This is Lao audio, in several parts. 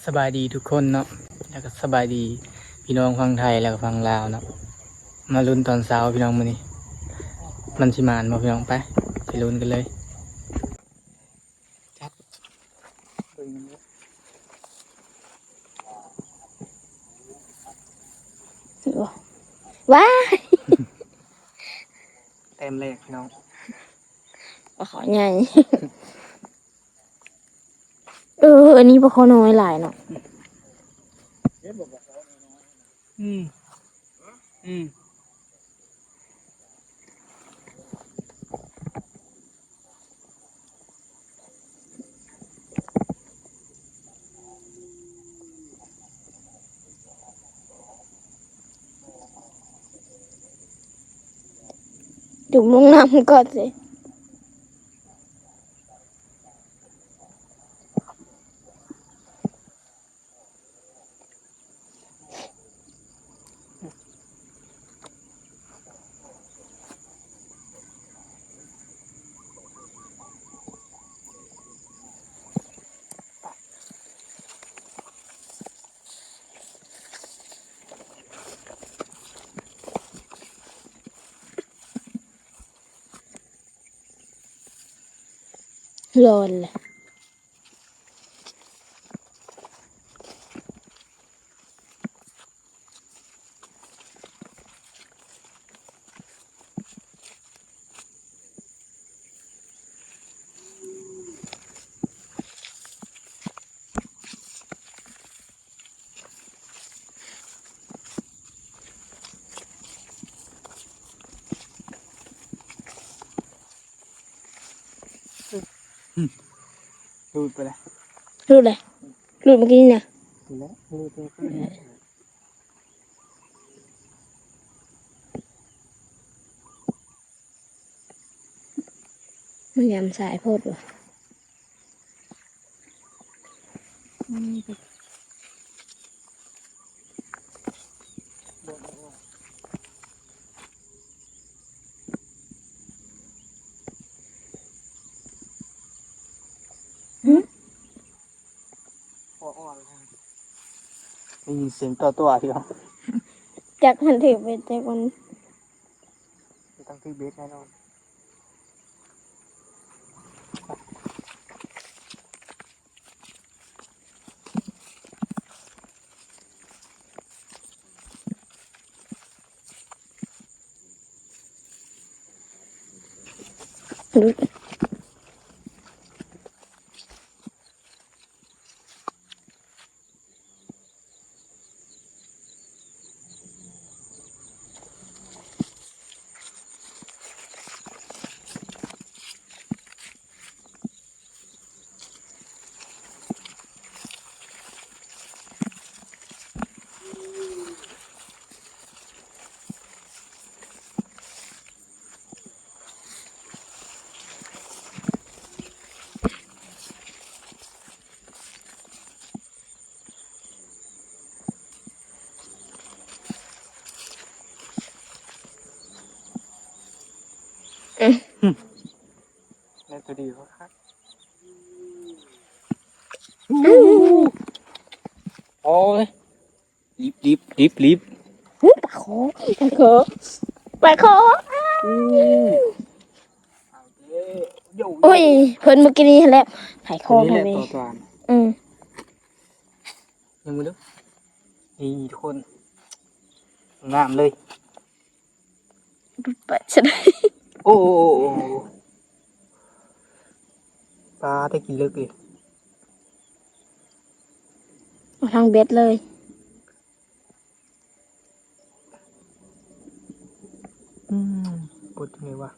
ສະບາຍດີທຸກຄົນເນາະ ແລ້ວກໍສະບາຍດີພີ່ນ້ອງຝັ່ງໄທ ແລ້ວກໍຝັ່ງລາວເນາະ. ມາລຸ້ນຕອນເຊົ້າພີ່ນ້ອງ ມື້ນີ້ມັນຊິໝານບໍ່ພີ່ນ້ອງ? ໄປ ໄປລຸ້ນກັນເລີຍ. ວ້າຍ ແຕ້ມແລກພີ່ນ້ອງ ປາຄໍໃຫຍ່. ເອີ ອັນນີ້ປາຄໍນ້ອຍຫຼາຍເນາະ. ອືມ ອືມ. ຈຸ່ມລົງນ້ຳກ່ອນຊິ. ຮ້ອນແຫຼະ. ຫຼຸດໄປແລ້ວ ຫຼຸດເລີຍ ຫຼຸດເມື່ອກີ້ນີ້ນະ ຫຼຸດແລ້ວ ຫຼຸດແລ້ວ. ມັນຍາມສາຍໂພດວ່າ. ໄດ້ຍິນສຽງຕົວໆ ພີ່ນ້ອງ ຈັກມັນຖືເບັດ ຈັກມັນ ຕ້ອງຖືເບັດແນ່ນອນ. ໄດ້ຕົວດີຄັກໆ. ໂອ້ຍ ລິບໆ ລິບໆ. ຫື ປາຄໍ ປາຄໍ ປາຄໍ. ໂອ້ຍ ເພິ່ນເມື່ອກີ້ນີ້ຫັ້ນແຫຼະ ໄປຄໍ ນີ້ແຫຼະ ເພິ່ນນີ້ ອືມ. ຍັງບໍ່ເລີກ ນີ້ທຸກຄົນ ງາມເລີຍ. ຫຼຸດໄປຊະໄດ້. ໂອ້ ໂອ້ ໂອ້ ໂອ້ ປາ ແຕ່ກິນເລິກເລີຍ ເອົາທັງເບັດເລີຍ. ອືມ ປົດຈັ່ງໃດວະ?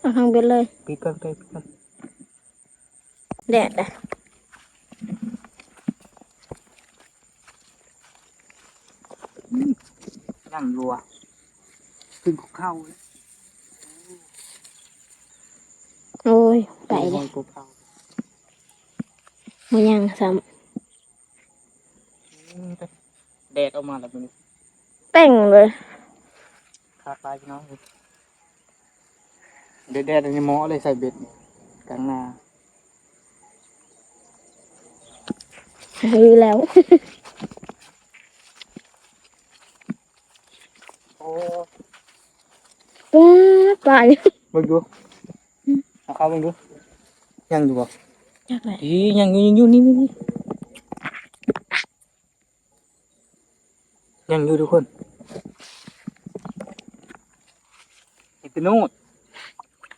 ເອົາທັງເບັດເລີຍ. ປິດກ່ອນ ເປີດ ປິດກ່ອນ. ແດດແຫຼະ. ອືມ ຍັງຢູ່ຫວາ? ຂຶ້ນເຂົ້າ. ໂອ້ຍ ໄປແລ້ວ. ບໍ່ຍັງຊ້ຳ. ອືມ ແດດອອກມາແລ້ວມື້ນີ້ ເປັງເລີຍ. ຄັກຫຼາຍພີ່ນ້ອງເອີຍ. ແດດໆ ອັນນີ້ເໝາະເລີຍໃສ່ເບັດກາງນາ. ຄືແລ້ວ ໂອ້ ປາ ປາ ເບິ່ງດູ ເອົາເຂົ້າເບິ່ງດູ ຍັງຢູ່ບໍ່? ຍັງແຫຼະ ອີ ຍັງຢູ່ ຍັງຢູ່ ນີ້ໆໆ. ຍັງຢູ່ທຸກຄົນ ເຫັນແຕ່ໂນດ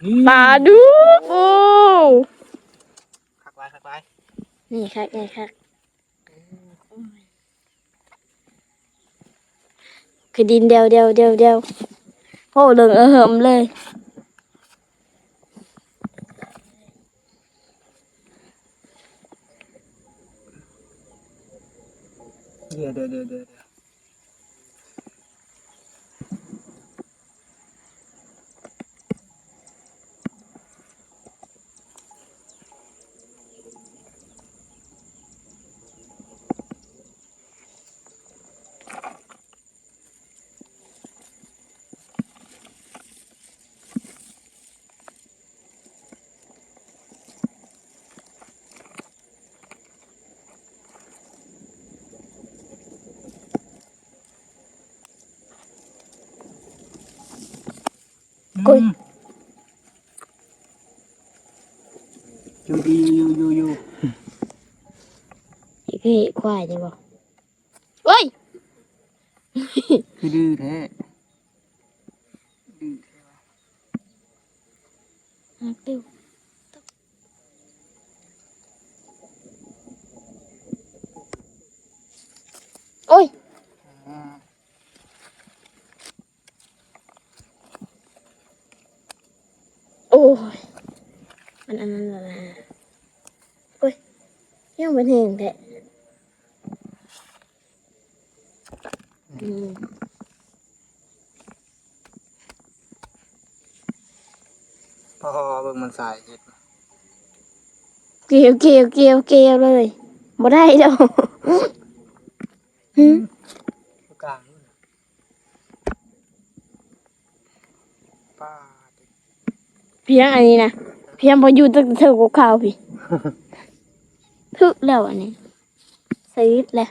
ນີ້ ປາດຸກ ໂອ້ ຄັກຫຼາຍ ຄັກຫຼາຍ ນີ້ຄັກ ນີ້ຄັກ ຄືດິນແດວໆໆໆ ໂອ້ ເລິງເອີເຫິມເລີຍ. ເດີ ເດີ ເດີ ເດີ. ໂອ້ຍ ຢູ່ ຢູ່ ຢູ່ ຢູ່ ຢູ່ ເຫັນຄວາຍນີ້ບໍ່? ໂອ້ຍ ຄືດື້ແທ້ ດື້ແທ້ວະ ຫາກຕິວ ໂອ້ຍ ອ່າ. ໂອ້ຍ ມັນອັນນັ້ນແລ້ວນະ ໂອ້ຍ ຍັງເປັນແຮງແທ້ ອືມ ພໍເບິ່ງມັນສາຍເຮັດ ກ່ຽວ ກ່ຽວ ກ່ຽວ ກ່ຽວເລີຍ ບໍ່ໄດ້ດອກ ຫື ຢູ່ກາງ ປາດ ພຽງອັນນີ້ນະ ພຽງບໍ່ຢູ່ຕັ້ງແຕ່ເທິງກົກເຂົ່າພີ້ ຖືກແລ້ວອັນນີ້ ສະອິດແລ້ວ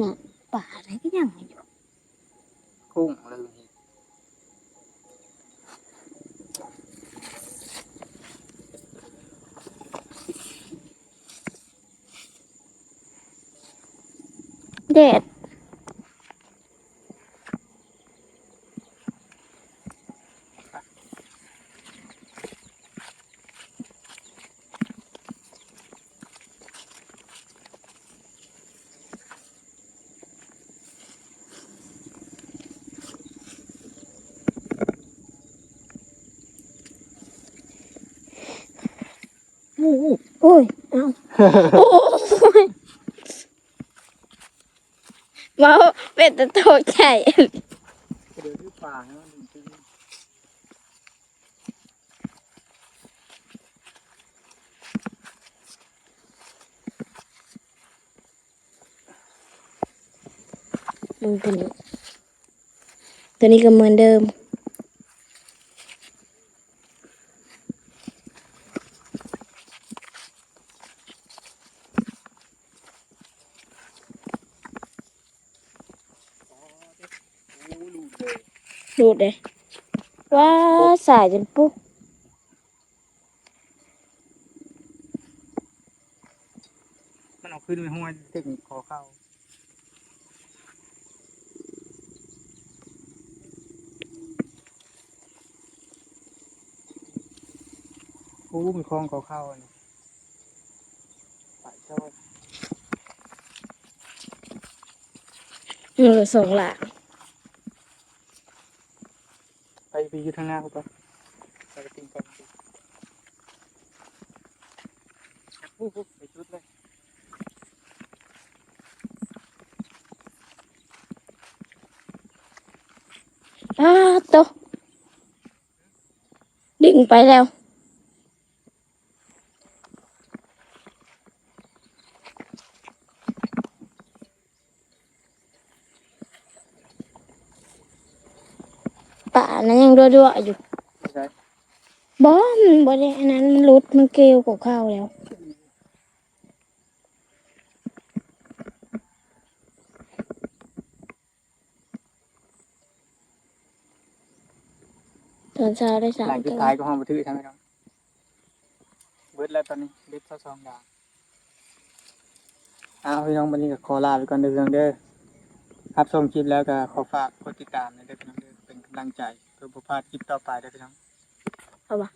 ນະ ປາໄດ້ກໍຍັງຢູ່ ກຸ້ງເລີຍ. ແດດ ໂອ້ຍ ເອົ້າ ໂອ້ຍ ເວົ້າເປັນຕາຕົກໃຈ. ເບິ່ງຕົວນີ້ ຕົວນີ້ກໍເໝືອນເດີມ. ໂອ້ ຫຼຸດເດ້ ຫຼຸດເດ້ ວ້າ ສາຍຈົນປຸກ ມັນເອົາຄືນໄປຫ້ອຍເຕັກນີ້ຂໍເຂົ້າ ໂອ້ ມີຂອງເຂົ້າໆ ອັນນີ້ ປາຍຊອຍ ເອີ ສອງຫຼ້າ ໄປ ໄປຢູ່ທາງໜ້າພຸ້ນ ໄປ ໄປປີນກ່ອນ ໂອ້ໂຫ ໄປສຸດເລີຍ ປາດໂຕ ດຶງໄປແລ້ວ. ອັນນັ້ນຍັງຮົ່ວໆຢູ່. ບໍ່ ມັນບໍ່ໄດ້ອັນນັ້ນ ມັນຫຼຸດ ມັນເກວກວ່າເກົ່າແລ້ວ. ຕອນເຊົ້າໄດ້ສາມ ຫຼັງສຸດທ້າຍກໍຮອດບໍ່ຖືກ ທ່ານຜູ້ຊົມ ເບິດແລ້ວຕອນນີ້ ເບັດຊາວສອງຢ່າງ. ເອົາ ພີ່ນ້ອງ ບັດນີ້ກໍຂໍລາໄປກ່ອນເດີ ພີ່ນ້ອງເດີ. ຮັບຊົມຄລິບແລ້ວກໍຂໍຝາກກົດຕິດຕາມແດ່ເດີ ພີ່ນ້ອງເດີ ເປັນກຳລັງໃຈເພື່ອບໍ່ພາດຄລິບຕໍ່ໄປເດີ ພີ່ນ້ອງ. ເອົາວະ.